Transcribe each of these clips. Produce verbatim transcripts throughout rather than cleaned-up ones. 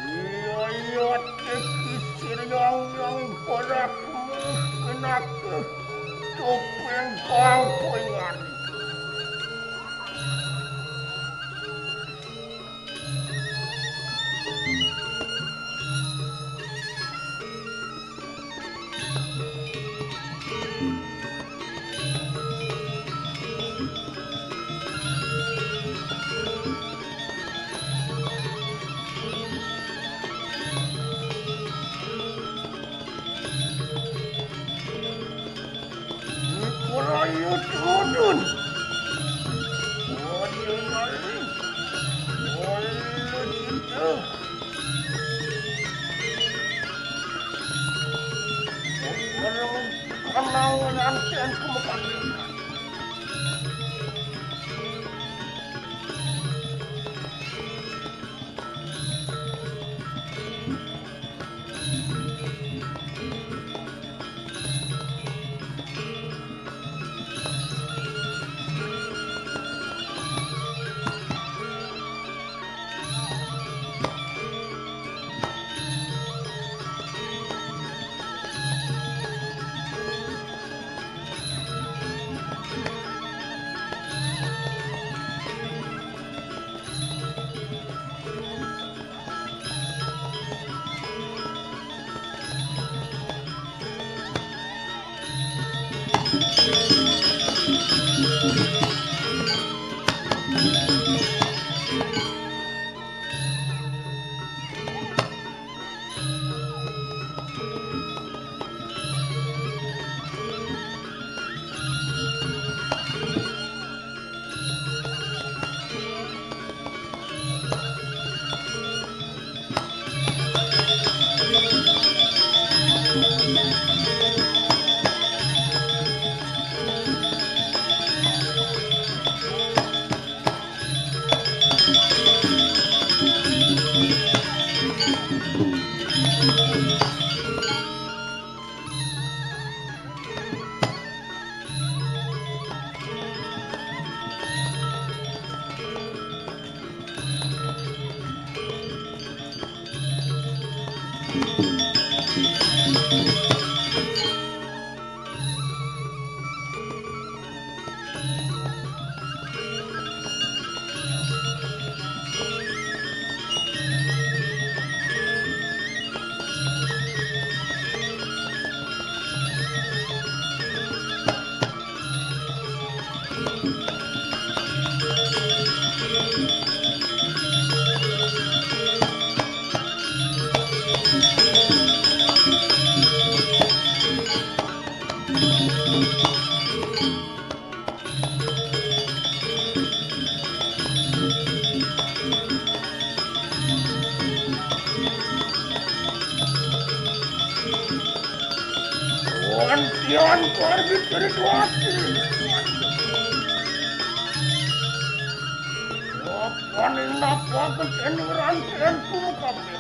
Iya, iya, tekisir yang, yang parakmu kenaku topeng kangkungan. Ora iya tudun. Ora iya ngalih. Ora iya cinta. Ora kenal nganten kemekaten. Wantian karbit dari kuati. Wapaning napa kecen rantian kumu kabeh.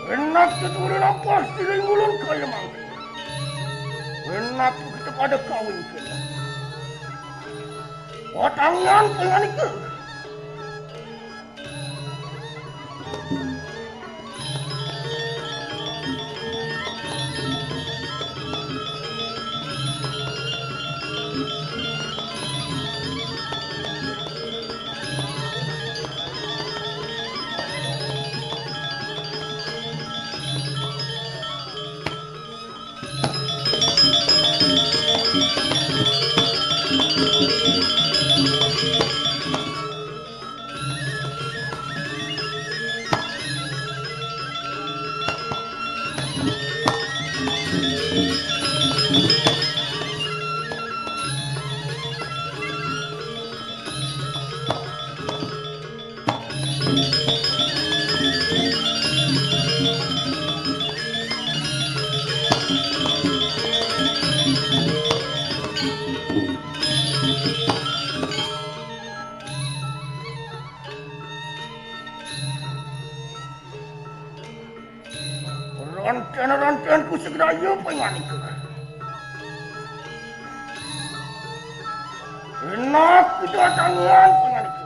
Enak tuturi lapas diri ngulun kaya mangke. Enak kita pada kawin kena. Watangan penganika. Ronten-ronten kusik rayu penganika. Enak kita tangan penganika.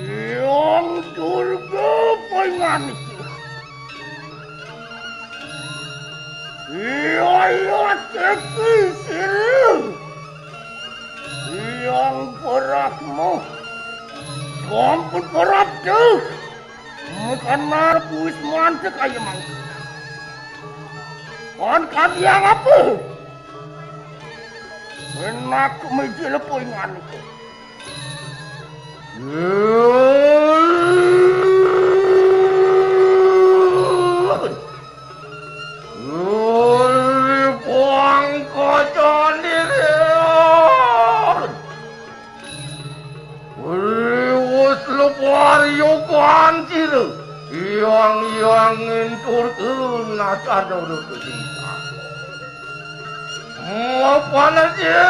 Hyang Durga panganika. Iya, iya, teki sira. Hyang Brahma. Sampun prapta. Mekanar kuis mantek ayo mangke. Kon kadiang apa? Enak meja lepoingan itu. Yang yang ngintur kena sadar sing. Mapan aja.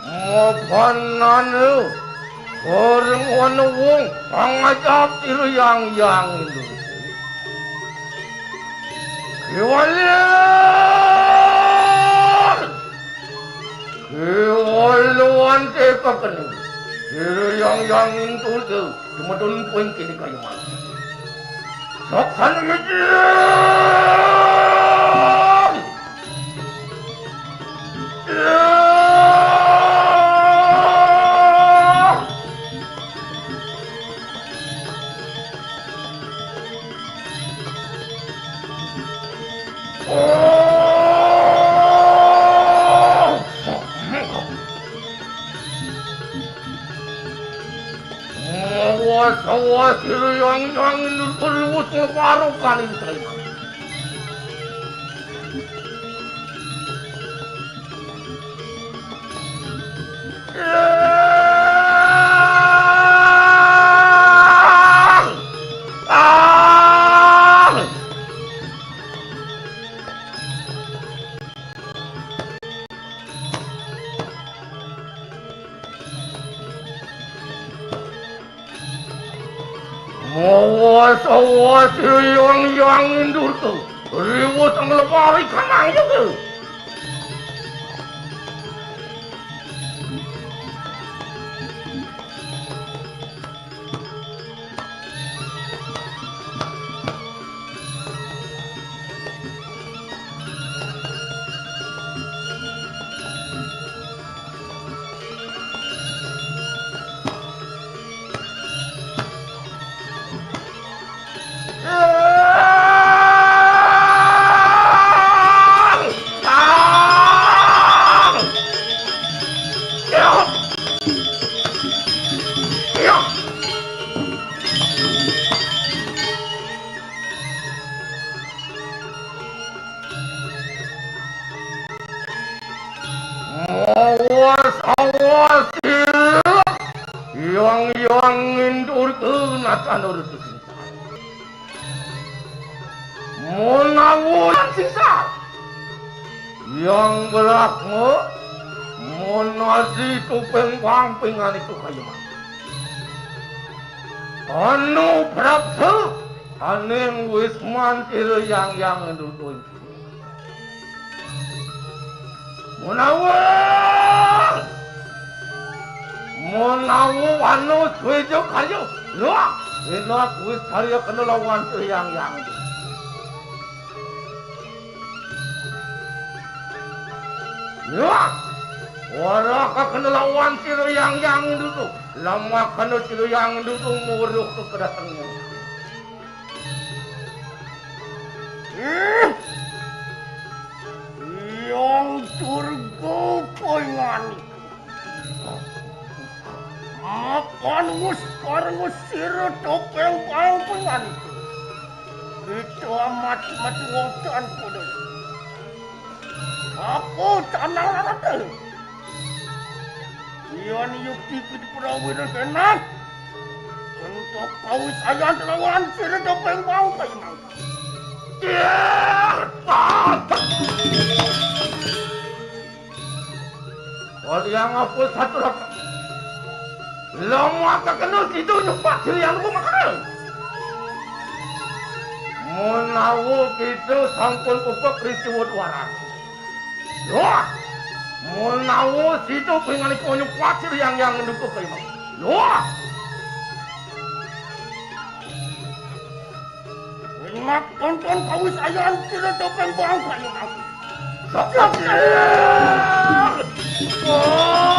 Mapan anu. Orang wana wong pangajap tiru yang yang ngintur. Kiwalian. Kiwalian tepakene. Tiru yang yang ngintur. Tumedun puing kini kayu manis. Saksan ngejeng. Awas, awas, yang yang nurut ngeparukan ini terima. Mawas-awas yang yang indurku. Riwut ngelepari kanang juga. Awas, awas, yang yang ngindur ke nata nurut sisa. Menawa sisa. Yang berlaku menaji tupeng bang pingan itu kayu mati. Anu prapsa aning wisman tira yang yang ngindur. Menawa, menawa anu suwija kaya, wah, enak wis karya kena lawan Sri Yang Yang. Wah, ora kakena lawan Sri Yang Yang dulu. Lama kena Sri Yang dulu nguruh ke kedatangan. Hmm. Yang surga koingan. Makan wis karena sira topeng pangkulan. Kita amat mati wonten kudus. Aku tanang lalate. Yan yukti kid prawira senan. Untuk kawisayan lawan sira topeng mau kaimang. Kalian apa satu raka? Lama kakena situ nyupak diri yang aku makan. Menawa kita sampun upek risiwa duaran. Wah! Menawa sida pingani konyo kuatir yang yang nduku kaya mau. Wah! Enak tonton kawisayan sira topeng bangsa ini mau. Sakit! Wah!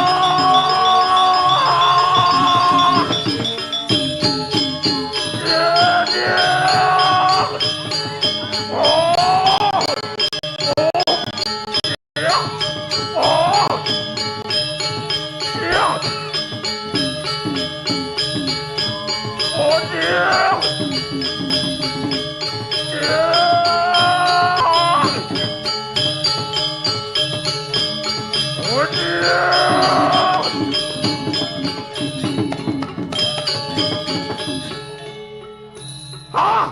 Ah!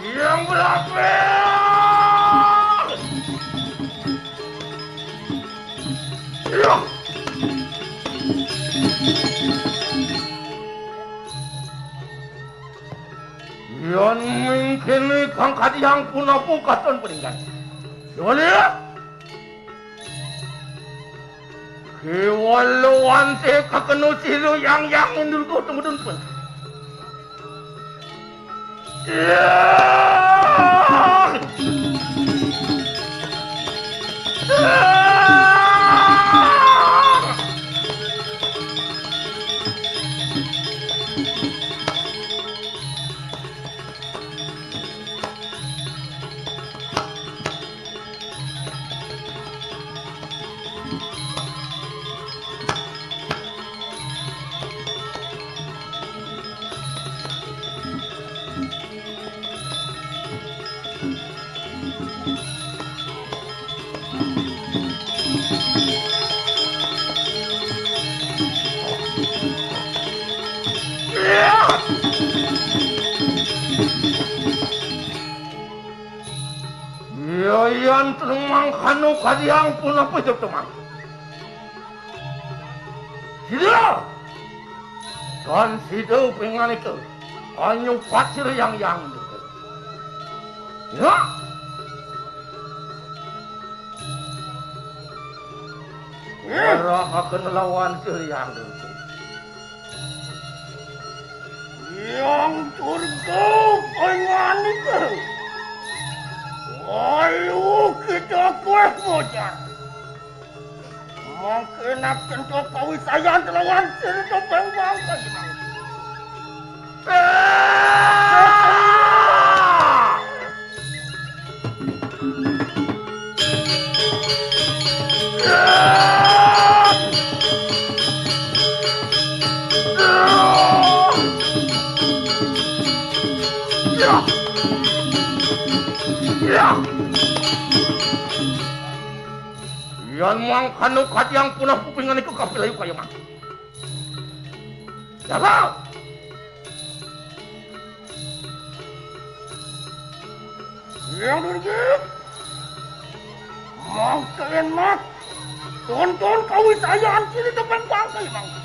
Yang berapa? Yang mingkene kang kadihang punapa katon paninggal. Coba lihat. Kewalawan te kakeno sira yang yang mundur ko tumudun pun. Yayan tremang kanu kadiang punapa jok temang. Sida. Tan sida pinganika. Anyu pacir yang yang. Ya. Ngerahaken lawan Siliang Dengki. Yang Durga panganika. Ayo kita kueh mojar. Mangke nak kento kawisayan kelawan sira topeng bangsa jenang. Yan mangkana kadiang punah pupingan iku kapilayu kaya mangke. Jaga! Yang Durga, mangkain mat, tonton kawisayan sira topeng bangkai mangke.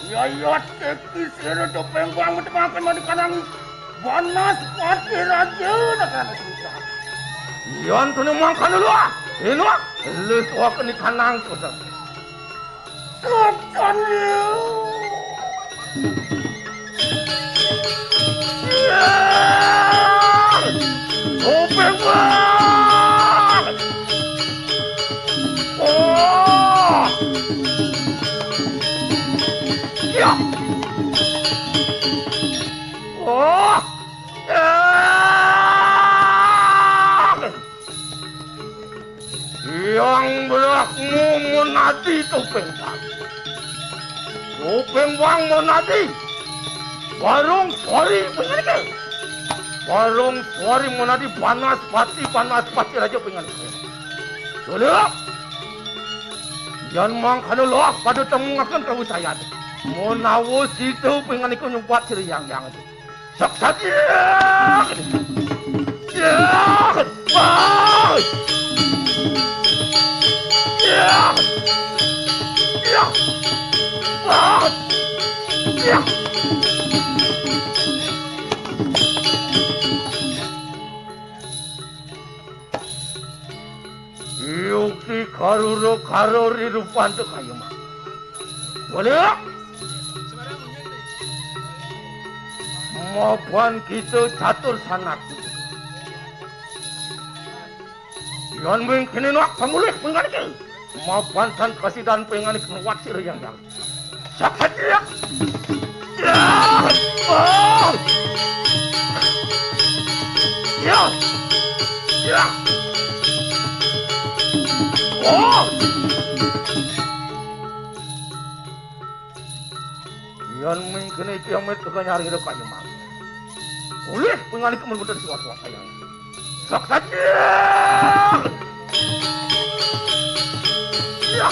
Yayat teki sira topeng bang tepaken mani kanangi. Banas pati raja nakana sisa. Yan tunu mangkana luah, inu, lis waken ikanang kota. Setan. Topeng bang. Oh. Ya. Oh. Ya. Yang berahmu monadi topeng bang. Topeng bang monadi. Barung suari pengerke. Barung suari monadi panas pati, panas pati raja pengerke. Dulu. Yan mangkana loh pada temu ngakan kawisayan. Menawa situ pengen iku nyumpat sira yang yang. Saksatya! Ya! Ah! Ya! Ya! Ah! Ya! Yukti karura karori rupantu kayuma. Boleh? Mapan kita catur sanak. Yan mangkin nak pangulih pangalikan. Mapan tan kasidan pangalikan watir yang yang. Sakit ya. Ya. Oh. Ya. Ya. Oh. Yan mangkin iki amit kok nyari ro kayu mang. Ulih pangalikan mboten suwat-suwat kaya. Sakit. Ya.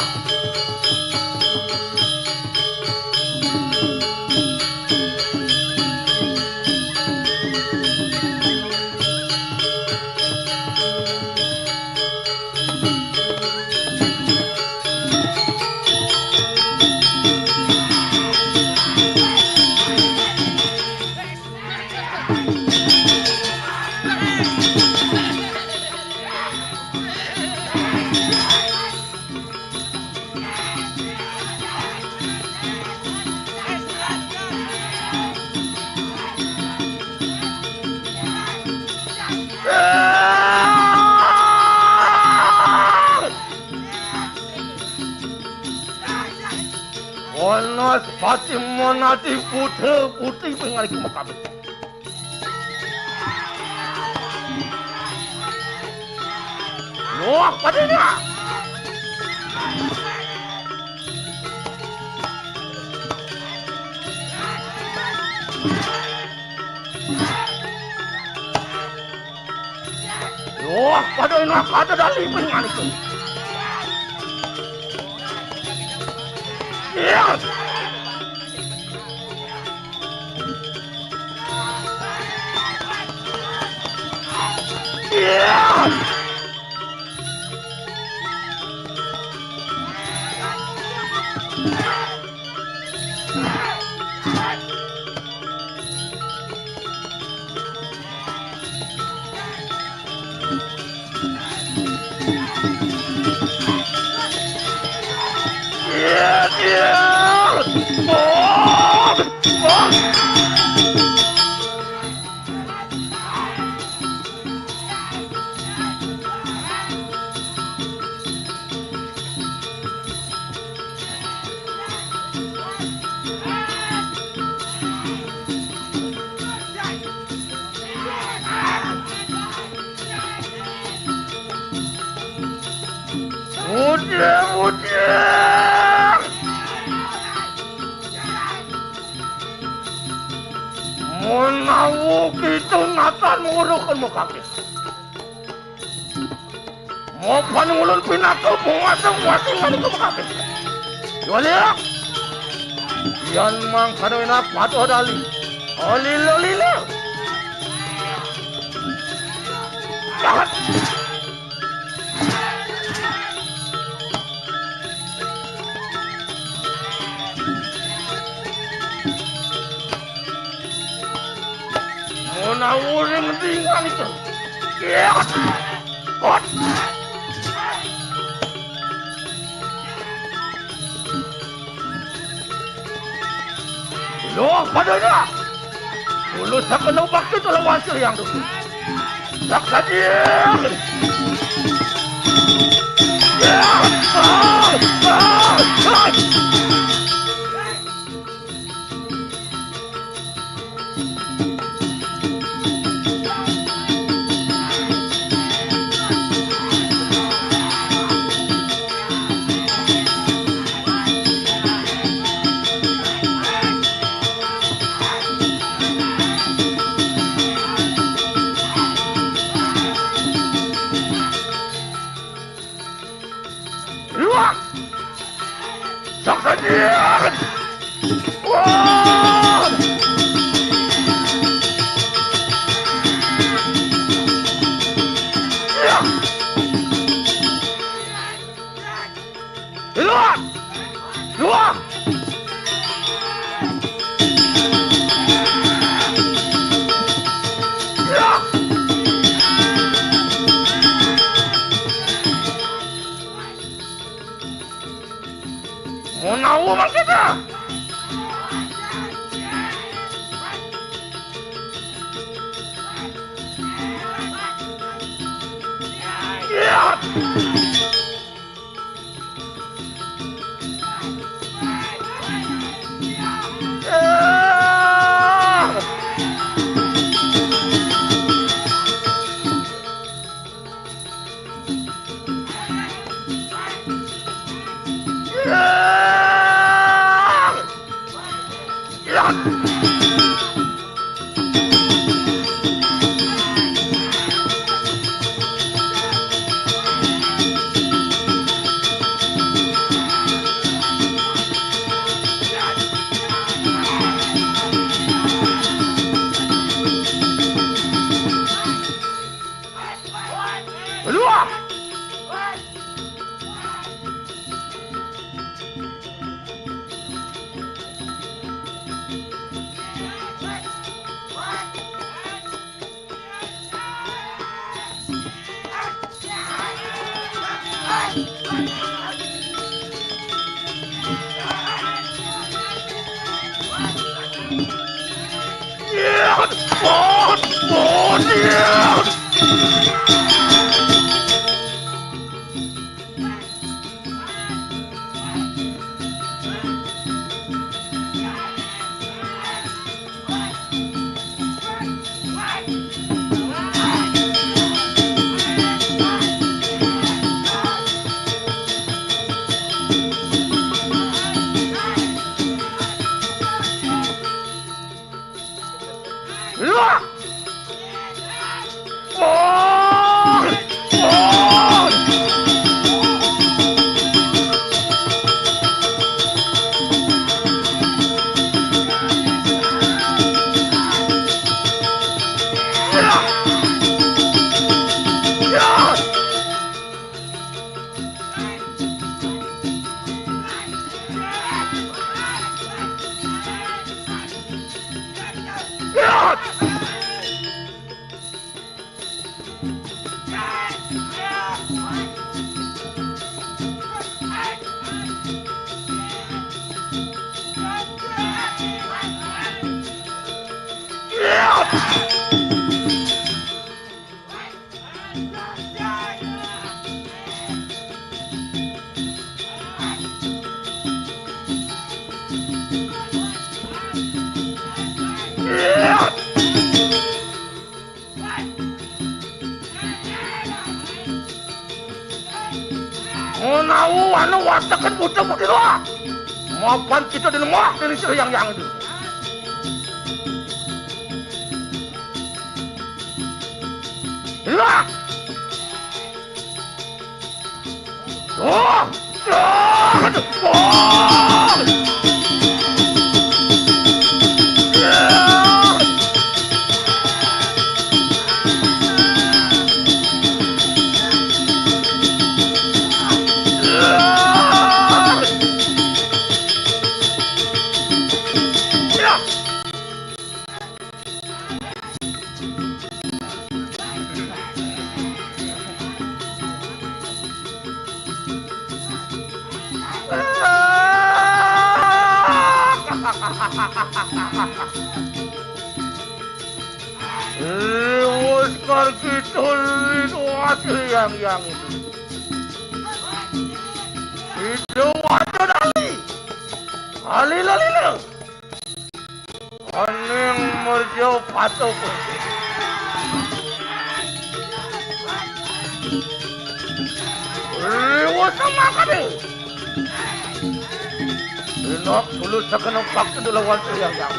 Wanas pati monati putra putri pangalikan makabeh. Wah, padanya. Wah, padanya kada dali pangalikan. Iya. Iya. Mudah-mudah. Menawa kita natan nguruhkan mukake. Mapan ulun pinaka penguasa-penguasa ngani kemakabe. Jualia. Yan mangkano enak patuh dali. Olilo-lilo. Jahat. Muna uring dingan itu. Iya. Hot. Loh, padanya. Dulu saya kena bakti kalau wasil yang dulu. Dak saja. Ya. Ah, ah, ah. Luak! Saksajian! Wah! Ya! Luak! Luak! Luak! Menawa mangkita. Ya, Menawi ana watekan bocah mudi lho. Mapan kita dilemah dari Hyang Hyang itu. Lah. Oh! Eh, wis kar kidul wis yang yang itu. Itu waduh tadi. Alila lila. Aning merjo patuh. Liwat sama kade. Inok dulu sakeno bakti dulu wantu yang yang.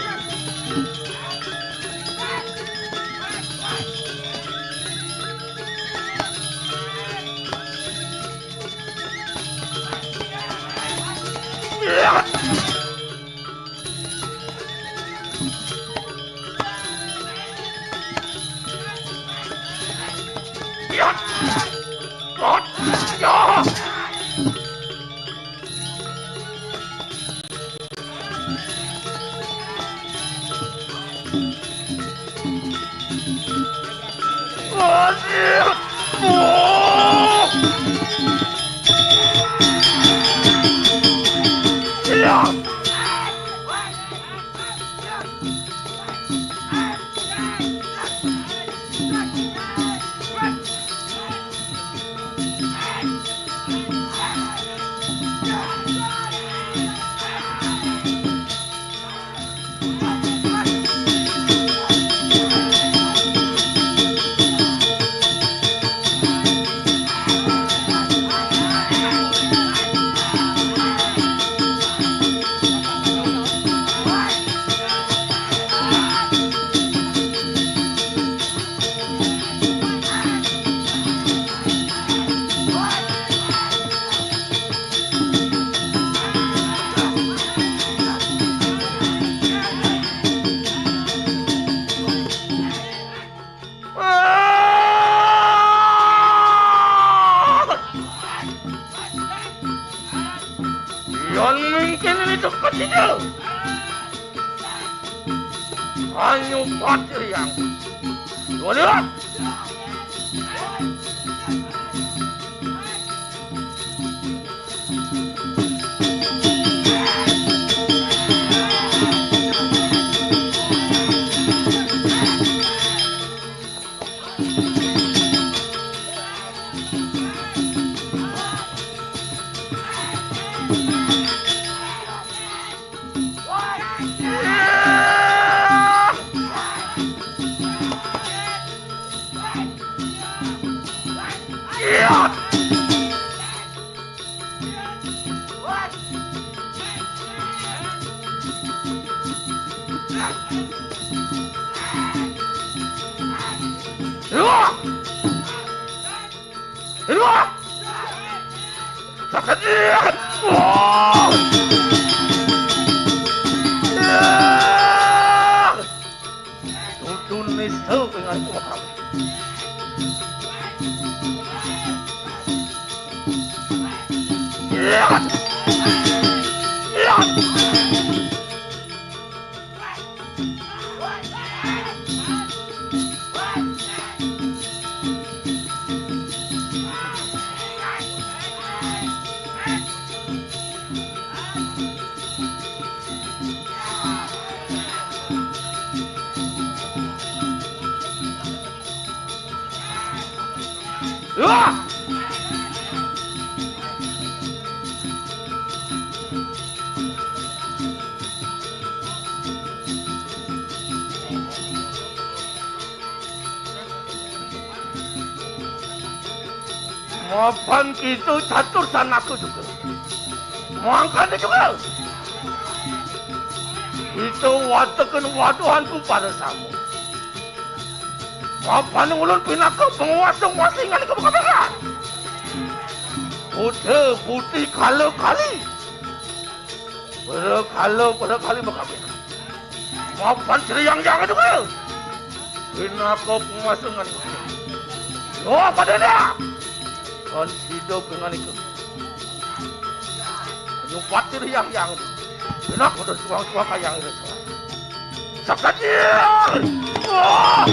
Sida. Anyo Patih Hyang. Dua lihat. Wah! Tutu nista dengan Tuhan. Wah! Mapan kita catur sanaku juga. Mangkane juga. Kita watekin waduhanku pada samu. Mapan ulun pinaka penguasa wasingan ke Bukit Merah. Putih putih kala kali. Berkala, berkali makabeh. Mapan Sri Hyang Hyang itu ke? Pinaka pemasengan. Yo, pada dia. Kan sida dengan itu. Nyupat Sri Hyang Hyang itu. Pinaka udah suang-suang kayang itu. Sakajir! Wah!